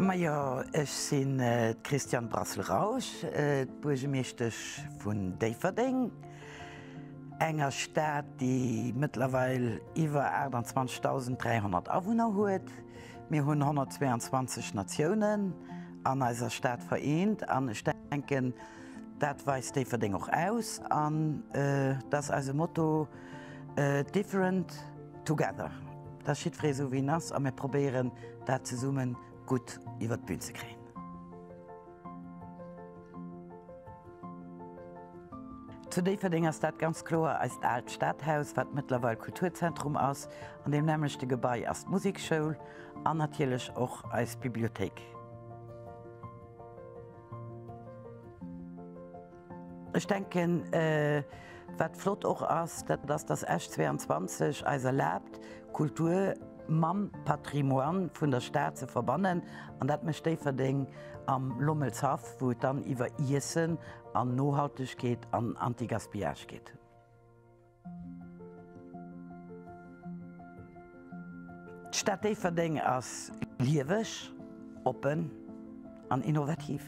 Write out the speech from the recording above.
Majo, ech sinn d'Christiane Brassel-Rausch, d'Buergemeeschtesch vun Déifferdeng, enger Stad, déi mëttlerweil iwwer 28.300 Awunner huet. Mir hunn 122 Natiounen an eiser Stad vereent an ech denken, dat weist Déifferdeng och aus an dat ass eise Motto, Different together. Dat ass jiddweree esou wéi en ass a mir probéieren dat zesumme gutt iwwer d'Bün ze kréien. Zu Déifferdeng ass dat ganz kloer eist aalt Stadhaus, wat mëttlerweil Kulturzentrum ass. An deem nämmlechte Gebai ass d'Musekschoul an natierlech och eis Bibliothéik. Ech denken, wat flott och ass, dat ass, dass Esch 22 eis erlaabt, Kultur mam Patrimoine vun der Stad ze verbannen. An dat mécht Déifferdeng am Lommelshaff, wou et dann iwwer Iessen an Nohaltegkeet an Anti-Gaspillage geet. D'Stad Déifferdeng ass lieweg, oppen an innovativ.